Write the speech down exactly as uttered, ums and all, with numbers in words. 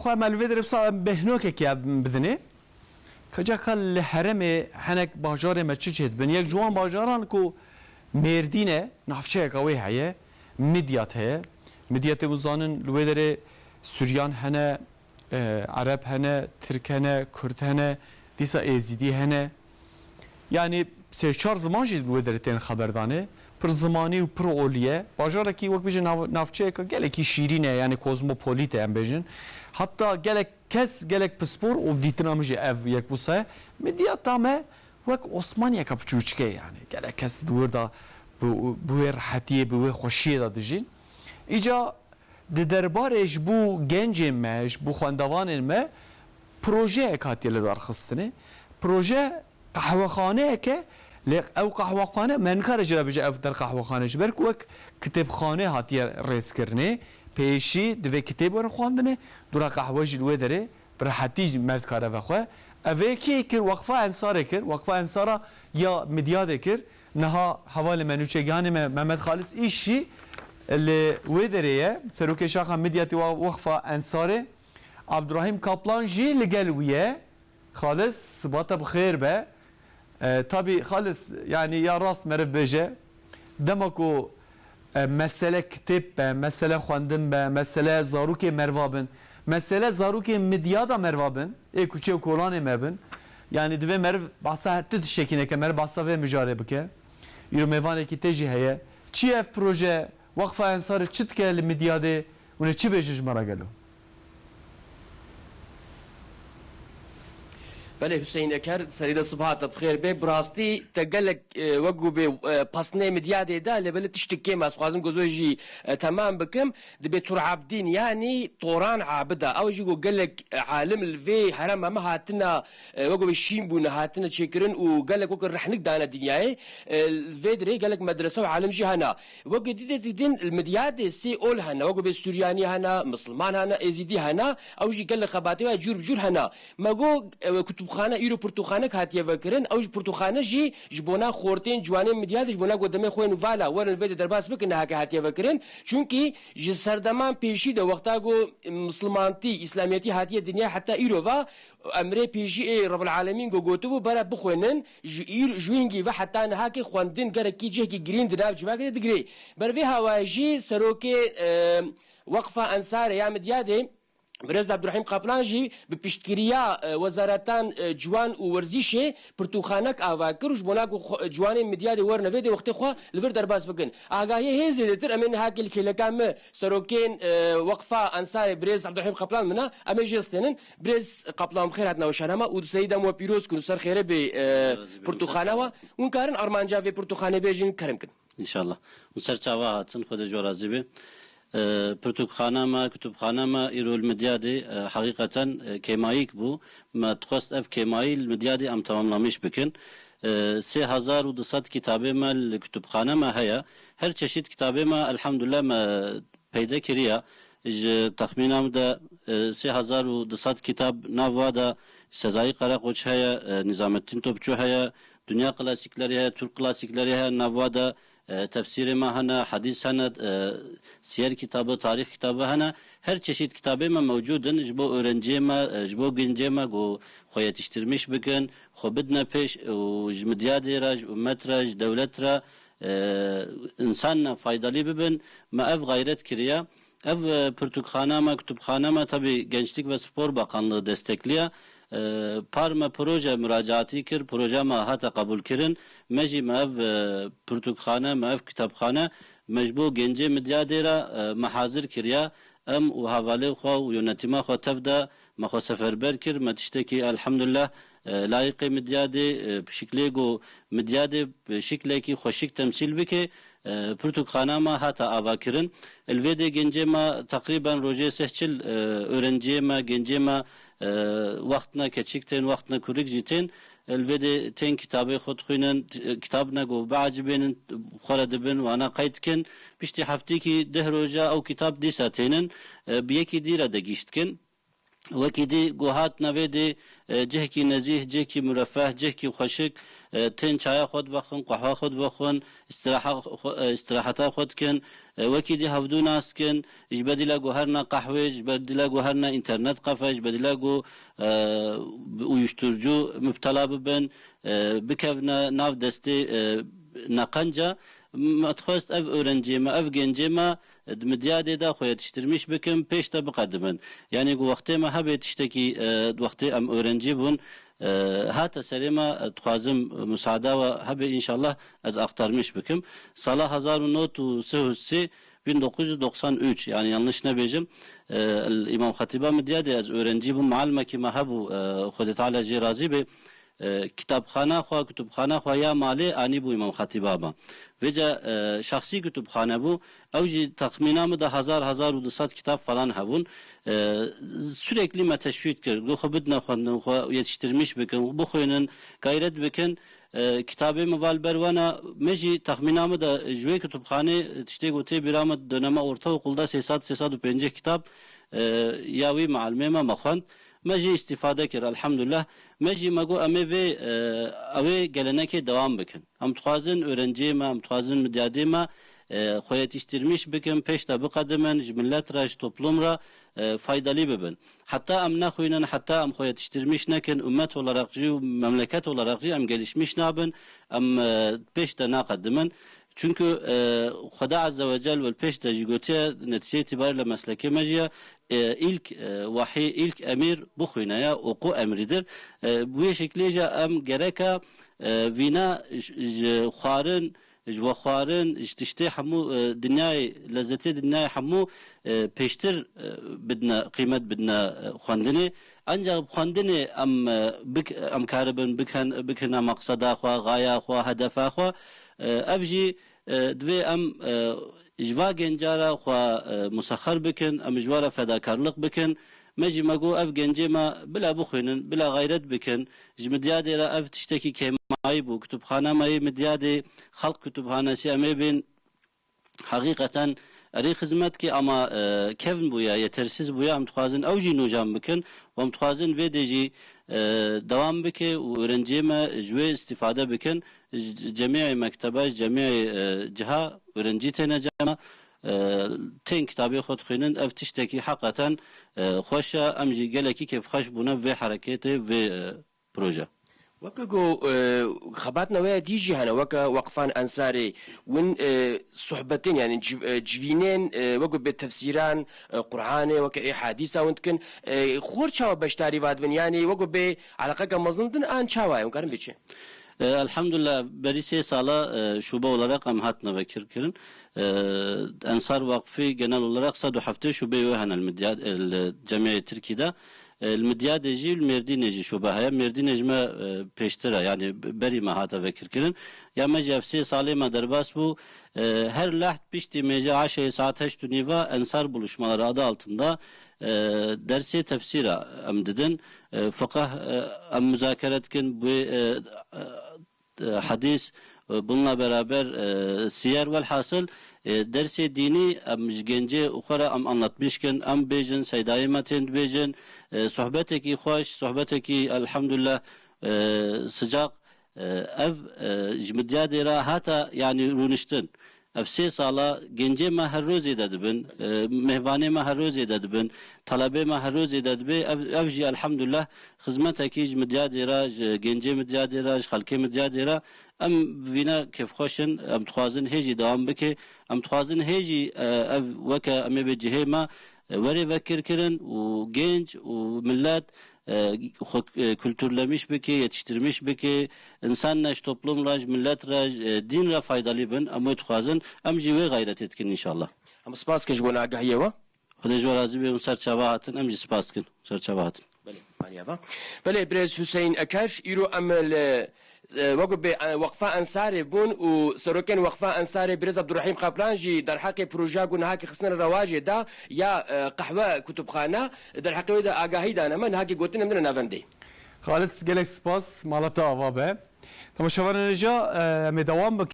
xwe me li vê derê wisa behnokekê bidinê. Kecaka li herêmê henek bajarê me çi çêdibin? Yek ji wan bajaran ku Mêrdîn e, navçeyeka wê heye, Midyat heye. Midyatê hûn zanin li wê derê Suryan hene, e, Ereb hene, Tirk hene, Kurd hene, dîsa Êzîdî hene. Yanî sê çar ziman jî li wê derê tên xeberdanê. Pir zimanî û pir olî ye. Bajarekî wek bêje nav-, navçeyeke gelekî şîrîn e, yanî kozmopolît e em bêjin. Heta gelek kes, gelek pispor û dîtina min jî ev yek wisa ye. Midyata me wek Osmaniyeke piçûçik e yanî. Gelek kes di wir de bi, bi wê rehetiyê, bi wê xweşiyê de dijîn. Îca di derbarê ji bo gencên me, ji bo xwendevanên me projeyek hatiye lidarxistinê. Proje qehwexaneyek e, lê ew qehwexane me nikare jê re bêje ev der qehwexane, ji ber ku wek kitêbxane hatiye rêzkirinê, pêşî divê kitêb werin xwendinê, dûra qehwe jî li wê derê bi rehetî jî me dikare vexwe. Ev ê kê kir? Weqfa Ensarê kir. Weqfa Ensara ya Midyadê kir. Niha hevalê me, nûçegihanê me Mehmet Xalis Îş jî li wê derê ye. Serokê Şaxa Midyatê wa Weqfa Ensarê Abdurahîm Kaplan jî li gel wî ye. Xalis, siba te bi xêr be. E, tabî Xalis, yanî ya rast meriv bêje, dema ku, e, mesele kitêb be, mesele xwendin be, mesele zarokê merva bin, mesele zarokê Midyada merva bin, ê kuçe û kolanê me bin, yanî divê meriv behsa tu tiştekî neke, meriv behsa vê mijarê bike. Îro mêvanekî te jî heye. Çi ye ev proje? Weqfa Ensarê çi dike li Midyadê? Hûn ê çi bêjin ji me re gelo? Belê Huseyîn Eker, serî de sibaha te bi xêr bê. Bi rastî te gelek, e, wek ku bê, e, pesnê Midyadê de, lê belê tiştek kêm e, ez xwazim ku ez wê jî, e, temam bikim. Dibê Tur Abdîn, yanî Toran Abida. Ew jî ku gelek, e, alim li vê herêma me hatine, e, wek ku bê şîn bûne, hatine çêkirin û gelek wek rehnik dane dinyayê. E, li vê dirê gelek medrese û alim jî hene. Wekî dî de dîtin li Midyadê sê ol hene, wekî bê Suryanî hene, Misilman hene, Êzîdî hene, ew jî gelek xebatê wê cûr bi cûr hene. Me got, ew kutubxane, îro pirtûkxanek hatiye vekirin, ew jî pirtûkxane jî ji bona xortên ciwanên Midyadê, ji bona ku demê xwe yên vala werin vê de derbas bikin, nehake hatiye vekirin. Çunkî ji serdeman pêşî de wexta ku misilmantî, îslamiyetî hatiye dinya heta îro ve, emrê pêşî ê Rebul Alemîn ku gotibû, bere bixwînin, ji îr-, ji wî hingî ve heta niha kê xwendin gelekî cihekî girîn di nav civakê de digirê. Ber vê hawayê jî serokê, e, Weqfa Ensarê ya Midyadê, Birêz Abdurehîm Kaplan jî bi piştgiriya, e, wezaretan, e, ciwan û werzîşê pirtûkxanek ava kir û ji bona ku xwe, ciwanên Midyadê werin vê dê wextê xwe li vir derbas bikin. Agahiyê hê zêdetir em ê niha kê li kêleka me serokên, e, Weqfa Ensarê Birêz Abdurehîm Kaplan min e, em ê jê stênin. Birêz Kaplan, bi xêr hatina weşana me û di serî dem we pîroz kin û ser xêrê bê, e, pirtûxana we. Hûn karin armanca vê pirtûxanê bêjin, kerem kin. Înşallah. Hûn ser çava hatin, Xwedê ji we razî be. E, pirtûkxana me, kutubxana me îro li Midyadê, e, heqîqeten, e, kêmayîk bû. Me dixwest ev kêmayî li Midyadê em temamlamîş bikin. E, sê hezar û du sed kitabê me li kutubxane me heye. Her çeşît kitabê me, elhamdulillah, me peyde kiriye. Ji texmîna min de, e, sê hezar û du sed kitab nav wa de Sezayî Karakoç heye, e, Nizamettin Topçu heye, dinya klasîklerî heye, Türk klasîklerî heye, nav wa de, e, tefsîrê me hene, hedîs hene, e, siyer kitabı, tarîx kitabı hene. Her çeşît kitabê me mewcûd in ji bo öğrenciyê me, e, ji bo gencê me ku xwe yetiştirmiş bikin, xwe bidine pêş û ji Midyadê re, ji ummet re, ji dewlet re, e, însanna faydalı bibin, me ev gayret kiriye. Ev, e, pirtûkxana me, kutubxana me, tabi Gençlik ve Spor Bakanlığı destekliye. E, par me proje muracaatî kir, proje me hate qebûlkirin. Me jî me ev, e, pirtûkxane, me ev kitapxane, me ji bo gencê Midyadê re, e, me hazir kiriye. Em û hevalê xwe û yönetima xwe tev de me xwe seferber kir, me tiştekî elhamdulillah, e, layîqê Midyadê, e, bi şiklê ku Midyadê bi şiklekî xweşik temsîl bike, e, pirtûkxana me hate avakirin. Li vê dê gencê me teqrîben rojê seh çil, e, öğrenciyê me, gencê me, e, wextine keçik tên, wextine kurik jî tên. Li vê dê tên kitabê xwe dixwînin, t-, kitab ne ku biecibênin, xwe re dibin, wana qeyd dikin. Piştî heftîkî deh roja ew kitab dîsa tênin, e, bi yekî dî re de gîş dikin. Wekî dî ku hat navê dê, e, cihekî nezîh, cihekî murefeh, cihekî xweşik, e, tên çaya xwe divexin, qehwa xwe divexin, îstiraha xwe, e, îstiraheta xwe dikin. E, wekî dî hevdû nas dikin, ji bedîla ku herna qehwê, ji bedîla ku herna înternet kafe, ji bedîla ku, e, bi uyuşturucu mubtela bibin, e, bikevne nav destê, e, neqenca. Me dixwest ev öğrenciyê me, ev gencê me, e, di midyadê de xwe yetiştirmiş bikin, pêş de biqedimin. Yanî ku wextê me hebe tiştekî, e, wextê em öğrencî bûn, e, hate serê me, e, dixwazim musaada we hebe, înşallah ez aktarmiş bikim. Sala hezar û nod û sih û sê, bin dokuz yüz doksan üç, yani yanlış nebêjim, e, el-, Îmam Xetîba Midyadê ez öğrencî bûm, muallimekî me hebû, e, Xwedê Teala jê razî bê. E, kitabxana xwe, kutubxana xwe ya malê anîbû Îmam Xetîba me. Vêca, e, şexsî kutubxane bû. Ew jî texmîna min de hezar, hezar û du sed kitap falan hebûn. E, sürekli me teşwîk kir. Got, xwe bidine xwendin, xwe yetiştirmiş bikin, bixwînin, gayret bikin. E, kitabê min va li ber wana, me jî texmîna min de ji wê kutubxanê tiştê ku tê bîra min, döneme ortaokul de sê sed, sê sed û pêncî kitap, e, ya wî muallimê me me xwend. Me jî îstîfade kir, elhamdulillah. Me jî me got, em ê vê, e, ew ê gelenekê dewam bikin. Em dixwazin öğrenciyê me, em dixwazin midyadê me, e, xwe yetiştirmiş bikin, pêş de biqedimin, ji millet re, ji toplum re, e, faydalı bibin. Heta em nexwînin, heta em xwe yetiştirmiş nekin, ummet olarak jî û memleket olarak jî em gelişmiş nabin, em, e, pêş de naqedimin. Çünkü, e, Xweda Azze ve Celle wel pêş de jî gotiye, netîce îtîbarî le meslekê me jî ye, e, ilk, e, wahî, ilk emir bixwîne ye, oku emridir. E, bu yê şeklê jî em gereka, e, vîna ji, ji xwarin, ji vexwarin, ji tiştê hemû, e, dinyayê, lezzetê dinyayê hemû, e, pêştir, e, bidine, qîmet bidine, e, xwendinê. Ancak xwendinê em, e, bik-, em karibin bikin, bikirine meqseda xwe, gaya xwe, hedefa xwe. E, ev jî, e, divê em, e, ji va genca re xwe, e, musexer bikin, em ji we re fedakarlik bikin. Me jî me got, ev gencê me bila bixwînin, bila gayret bikin. Ji midyadê re ev tiştekî kêmayî bû. Kutubxana me yê midyadê, Xelk Kutubhanesi, em ê bên heqîqeten erê xizmet kê, ama, e, kevn bûye, yetersiz bûye. Em dixwazin ew jî nûjan bikin û em dixwazin vê dê jî, e, dewam bike û öğrenciyê me ji wê îstîfade bikin. Ji cemiyê mektebe, ji cemiyê, e, ciha öğrencî têne cem me. E, tên kitabê xwe dixwînin. Ev tiştekî heqeten, e, xweş e. Em jî gelekî kêfxweş bûne vê hereketê, vê, e, proje. Weke ku, e, xebatna we ya dî jî hene, weke Weqfan Ensarê, win, e, sohbetên, yani civ-, e, civînên, e, weke bê tefsîran, e, Qur'anê, weke ê hadîsa win dikin, e, xor çawa beşdarî va dibin? Yani weke bê eleqeke mezin din an çawa ye? Hûn karin bê çi? E, elhamdülillah, berî sê sala, e, şube olarak em hatine vekirkirin. E, Ensar Vakfı genel olarak sed û heftê şubeyê wê hene li Midyad, e, li cemiyê Tirkî de. E, li Midyadê jî, li Mêrdînê jî şube heye. Mêrdînê ji me, e, pêştir e, yani berî me hate vekirkirin. Ya me jî ev sê salê me derbas bû. E, her leht piştî mêje aşeyê saet heşt û nîva Ensar Buluşmaları adı altında, e, dersê tefsîra em didin. E, fiqh, e, em muzakere dikin, bu, e, e, e, hadîs, e, bununla beraber, e, siyer, welhasil, e, dersê dînî em ji gencê xwe re em anlatmiş kin, em bêjin, seydayê me tên dibêjin, e, sohbetekî xweş, sohbetekî elhamdulillah, e, sicaq, e, ev, e, ji Midyadê re hata, yani rûniştin. Ev sê sala gencê me her roj zêde dibin, e, mêvanê me her roj zêde dibin, talebê me her roj zêde dibe. Ev, ev jî elhamdulillah xizmetekî ji Midyadê re, ji gencê Midyadê re, ji xelkê Midyadê re. Em bi vîna kêfxweş in, em dixwazin hê jî dewam bike. Em dixwazin hê jî, e, ev weke em ê bê cihê me, e, were vekirkirin û genç û millet, e, xwe, e, kulturlemiş bike, yetiştirmiş bike, însan re, ji toplum re, ji millet re, ji, e, dîn re faydalı bin. Em wê dixwazin, em jî wê gayretê dikin înşallah. Em spas dikin ji bo agahiyê we. Xwedê ji we razî be, hûn ser çava hatin, em jî spas dikin, ser çava hatin. Belê, maniya va. Belê, birêz Hüseyin Eker, îro em li, e, wekî bê, e, Weqfa Ensarê bûn û serokên Weqfa Ensarê birêz Abdurrahîm Kaplan jî derheqê projeya ku nihakî xistine rewajê da ya, e, qehwe kutubxana, derheqê wê de agahî dane me, nihakî gotin em dine navendê. Xalis, gelek spas, mala te ava be. Temaşevanên hêja, e, em ê dewam bikin.